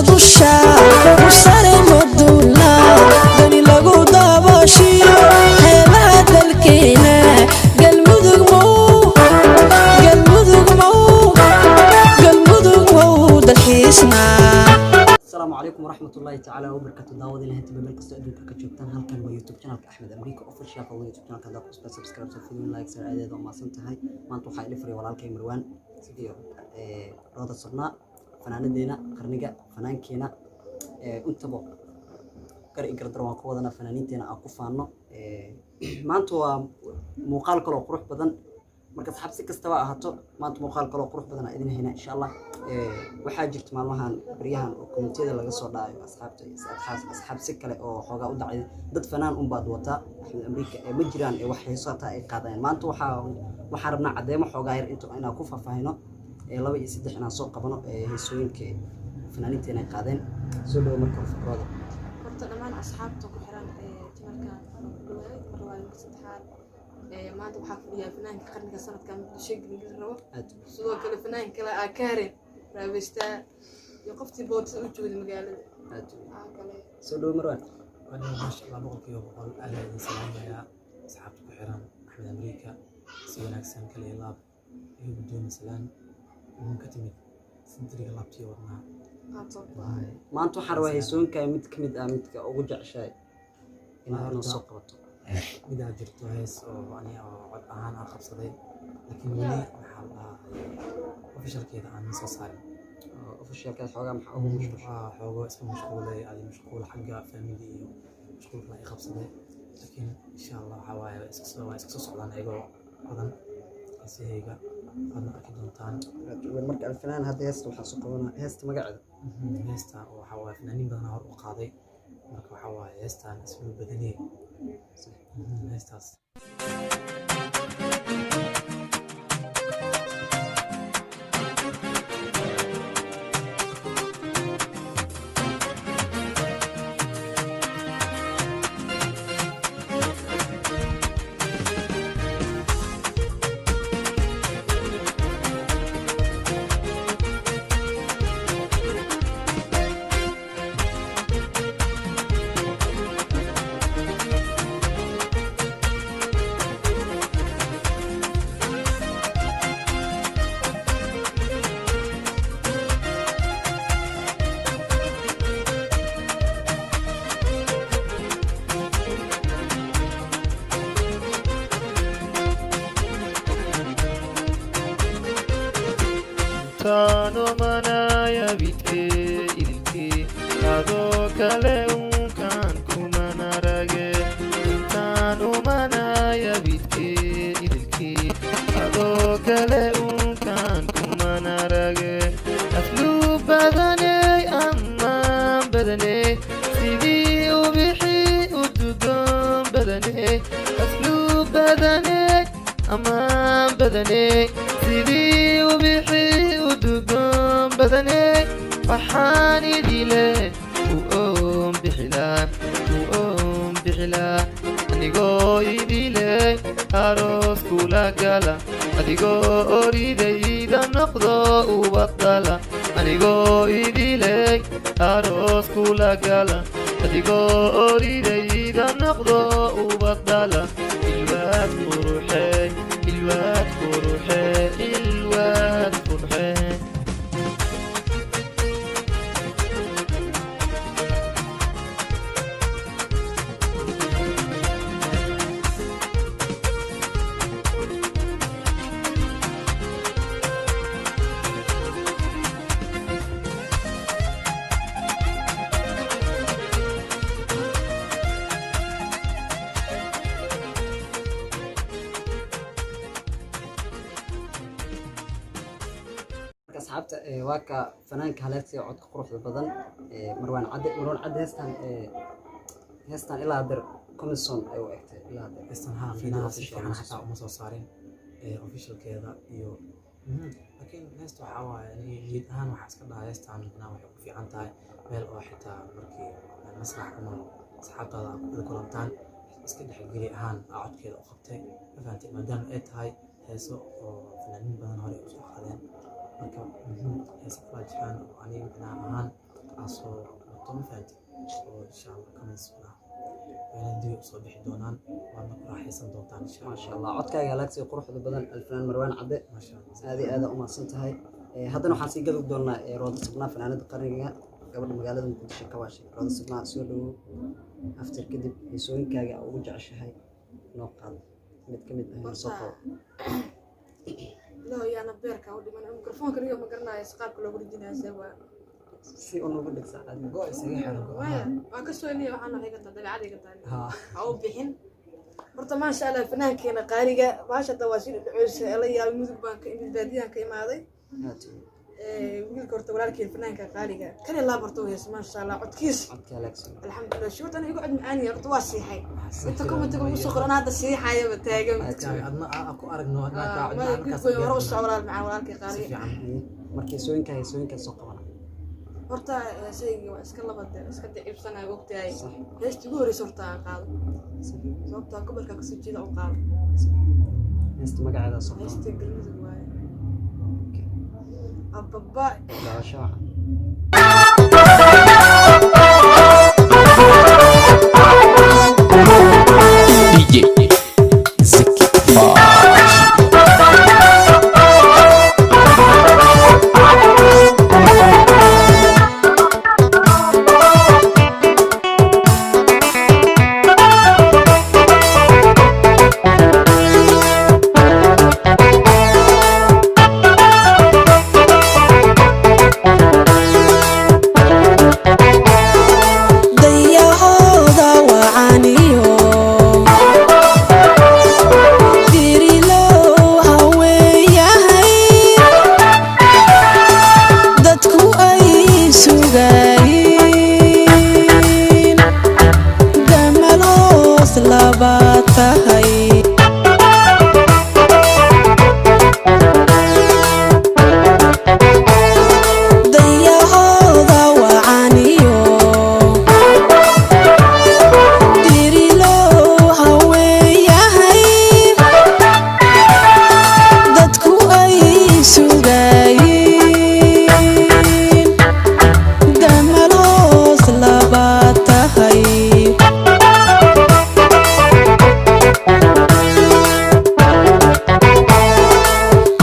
Dusha u sare maduula dani lagu daabashiyo xeebaha dalkeena. Galmudug mow, Galmudug mow, Galmudug mow dalxiisna. Asalaamu calaykum waraxmat ullaahi tacaala wabarakaatu. Daawadina hantiba meel kastoo adduunka ka joogtaan, halkan waa YouTube channelka Axmed Amriika Official. Fadlan YouTube channelka haddaa ku subscribe soo fidin, like sar aadeeda u mahadsan tahay. Maanta waxaa ila fariya walaalkay Marwaan iyo Rooda Surnaa, fanaanadeena qarniga, fanaankeena intaba gar i gardar waan ku wadanaa, fanaaniinteena aan ku faano. Maanta waa muuqaal kaloo qurux badan. Marka asxaab, si kastaba ahaato, maanta muuqaal kaloo qurux badan aan idin haynaa, insha Allah. Waxaa jirta maalmahan, baryahan oo commentiyada laga soo dhacayo asxaabta, asxaab si kale oo xoogaa u dhacay, dad fanaan unbaad wataa Axmed Amriika ma jiraan wax heeso hataa ay qaadayaan. Maanta waxaan rabnaa caddeemo xoogaa yar inta inaan ku faahfaahino, laba iyo saddex inaan soo qabano heesooyinka fanaaniinteena ay qaadeen. Soo dhawo marka hore, fikrooda. Horta dhammaan asxaabta ku xiran channelkan ku dhawaay mar labaad, marka saddexaad. Maanta waxaa fadhiyaa fanaanka qarniga sanadka Muqdisho gelin rabo. Aad. Sidoo kale fanaan kale aa ka haren raabeystaa iyo qoftii bootida u joogday magaalada. Aad. Aa kale. Soo dhawo, Marwaan. Aniga, maasha Allah, 100% aad ayaan idin salaamayaa asxaabta ku xiran Axmed Amriika. Si wanaagsan, kaliya laab iyo guddoon salaan uun ka timid sindiriga laabtiyo wadnaha. Aad soo baay. Maanta waxaan rabaa heesooyinka mid ka mid ah, midka ugu jeceshahay inaad noo soo qabato. Midaa jirto hees oo aniga oo cod ahaan aan qabsaday, laakiin weli maxaa la dhahaa officialkeeda aan soo saarin. Oo officialkaas xoogaa maxaa ugu mashquulshay? Waa xoogo iska mashquulay, adi mashquul xagga family iyo mashquul kale ay qabsaday, laakiin insha Allah waxaa waaye waa iska soo socdaan ayagoo badan heesahayga, waadna arki doontaan. Marka alfanaan hadda heesta waxaa soo qabanaa, heesta magaceeda? Heesta waxaa waaye fanaaniin badan hor u qaaday. Marka waxaa waaye heestan islu badanee heestaas. Taano manaya bidkee idilkee adoo kale unkaan kuman arage, intaan umanaya bidkee idilkee adoo kale unkaan kuman arage. Asluub badaney, ammaan badaney, sidii ubixi udugoon badaney. Asluub badaney, ammaan badaney, sidii ubixi udugoon badaney. Waxaan idile u oon bixilaa, u oon bixilaa, anigoo idile aroos kula gala, adigoo oridayda noqdo ubad dhala, anigoo idiley aroos kula gala, adigoo oridayda noqdo ubad dhala. Ilwaad quruxey, ilwaad quruxey, ilwaad qurxey. Marka asxaabta, waa ka fanaanka haleegta ee codka quruxda badan, Marwaan Cadde. Marwaan Cadde, heestan heestan ilaa hadeer commission ay u egtay ilaa hadeer. Heestan haa, Video finaha si official fiican ma xataa soo uma soo saarin officialkeeda iyo. Laakiin heesta waxaa waaye niyad ahaan waxaa iska dhahaa heestan micnaha waxay ku fiican tahay meel oo xitaa markii masrax camal asxaabtaada aad kula kulantaan iska dhexgeli ahaan aa codkeeda u qabtay, ma fahantay? Maadaama ay tahay heeso oo fanaaniin badan hore usoo qaadeen. Marka heeso kalaa jiraan oo aniga micnaha ahaan Aa soo wato, ma fahanti, oo insha Allah comments ah wayna dib usoo bixi doonaan, waadna ku raaxaysan doontaan insha Allah. Maasha Allah, codkaaga alaagsiga quruxda badan, alfanaan Marwaan Cadde. Maasha Allah. Aad iyo aad u mahadsan tahay. Haddana waxaan sii gadi doonaa Roodo Sabnaa, fanaanada qarniga, gabadha magaalada Muqdisho ka waashay. Roodo Sabnaa, soo dhawow. After kadib, heesooyinkaaga aa ugu jeceshahay noo qaad mid ka mid ah, soo qabo. Ilaah yaana beerka u dhiman mikrofoonka niyo, ma garanayo qaabka loogu rijinayo, see waa? Si unugu dhigsa adiga. Go isaga xiro go. Maya, waan ka soo niyo, waxaan waxay gataa dabeecad iga tahay. Ha. Ha u bixin horta. Maasha Allah, fanaankeena qaaliga, maasha hadda waa sii dhadhaceysa la yaabay. Mudug baan ka imid, baadiyahan ka imaaday. Aad u Wiilka horta walaalkeen fanaanka qaaliga kan ilaa barta u heesa, maasha Allah, codkiis. Codka alaagsiga. Alxamdulilah, shuruudan igu cod macaan yahay horta, waa siixay inta commentiga lagu soo qoran, hadda siixayaba taagan. Adna aa ku aragno, adna kaa cod Maya, macaan markaas. gudgoy hore u soco walaal macaan, walaalkay si qaaliga. fiican. Marka heesooyinkaa soo qabana. Horta heesaygii waa iska laba de iska daciibsanayo, ogtahay. Sax. Heesta ugu horeysa horta aan qaado, sababtaa gobolka kasoo jeeda u qaado. Heesta magaceeda soo qabana. Heesta Galmudug waaye, ababa. Daawasho wacan. DJ Ziki Fox. Dayacooda wacaniyo dirilow haweeyahay, dadku ay sugaayeen damaloos laba tahay. Dayacooda wacaniyo dirilow haweeyahay, dadku ay sugaayeen damaloos laba tahay.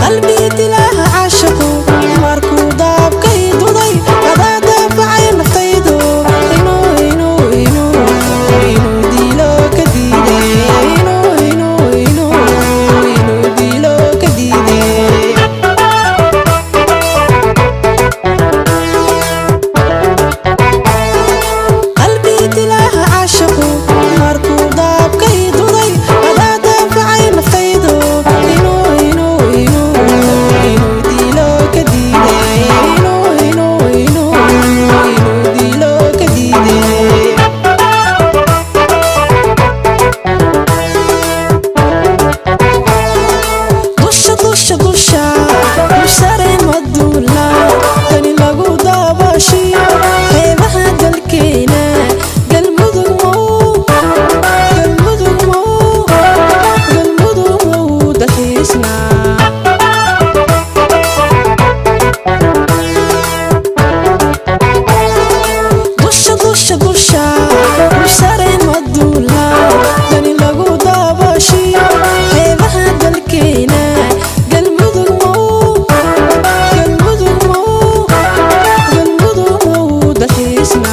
Qalbi dilaaha caashiqu markuu daabkay duday, adaa daafacay naftaydu, inuu inuu inuu inuu dilo ka diiday, inuu inuu inuu inuu dilo ka diiday. Qalbi dilaaha caashiqu markuu daabkay duday, adaa daafacay naftaydu, inuu inuu inuu inuu dilo ka diiday, inuu inuu inuu inuu dilo ka diiday. Dusha dusha dusha dusare maduula, tani lagu daabashiyo xeebaha dalkeena Galmudug mow, Galmudug mow, Galmudug mow dalxiisna. Dusha dusha dusha dusare maduula, tani lagu daabashiyo xeebaha dalkeena Galmudug mow, Galmudug mow, Galmudug mow dalxiisna.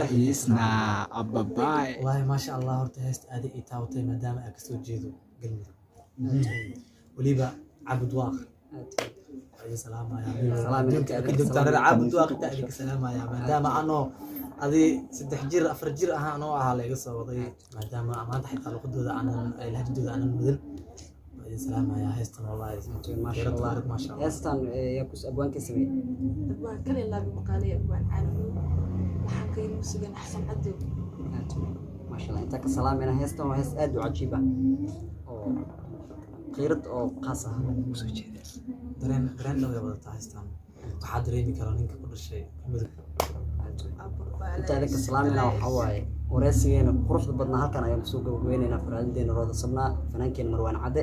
Dalxiisnaa ababaay. Wallaahi maasha Allah, horta heesta aaday ii taabatay maadaama aan kasoo jeedo Galmudug, weliba Cabud Waaq. Waa idin salaamaya. Salaam. Adduunka aad ka joogtaan, reer Cabud Waaq intaa idinka salaamaya, maadaama anoo adi 3 jir 4 jir ahaa anoo ahaa la iga soo waday, maadaama maanta xitaa luqadooda aanan, lahjadooda aanan mudan. Waa idin salaamaya. Heestan wallaahi Maasha Allah. Maasha Allah. Heestan yaa kus abwaanka sameeyey? Abwaan kale laabi maqaalay, abwaan caalami, waxaan ka yimi sugan Xasan Cadow. Aad weyn. Maasha Allah, intaa ka salaamayna. Heestan waa hees aad u cajiib ah oo qiirad oo khaas ah usoo jeeda. Dareen dareen dhow ay wadataa heestan, waxaa dareemi kara ninka ku dhashay Mudug. Aad weyn. Intaa idinka salaamayna. Waxaa waaye wareysigeena quruxda badnaa halkan ayaan kusoo gabagabeynaynaa. Fanaanideena Rooda Sabnaa, fanaankeena Marwaan Cadde.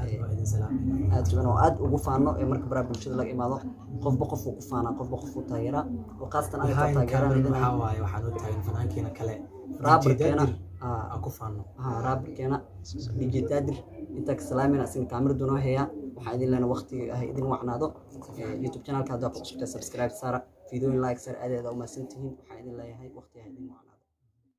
Aad baa idin salaamayna. Aad weyn oo aad ugu faano ee marka baraha bulshada laga imaado, qofba qofuu ku faanaa, qofba qofuu taageeraa, oo khaasatan aniga Behind taageeraan camera idin waxaa waaye waxaa noo taagan fanaankeena kale, raabarkeena. DJ Daadir, aan ku faano. Raabarkeena DJ Daadir intaa ka salaamayna, asina kaamiradu noo heyaa. Waxaan idin leenahay waqtiga ah idin wacnaado. YouTube channelka haddaa ku cusubtahay, subscribe saara, fiidooyin like saar. Aad aad u mahadsantihiin. Waxaan idin leeyahay waqtiga ah idin wacnaado.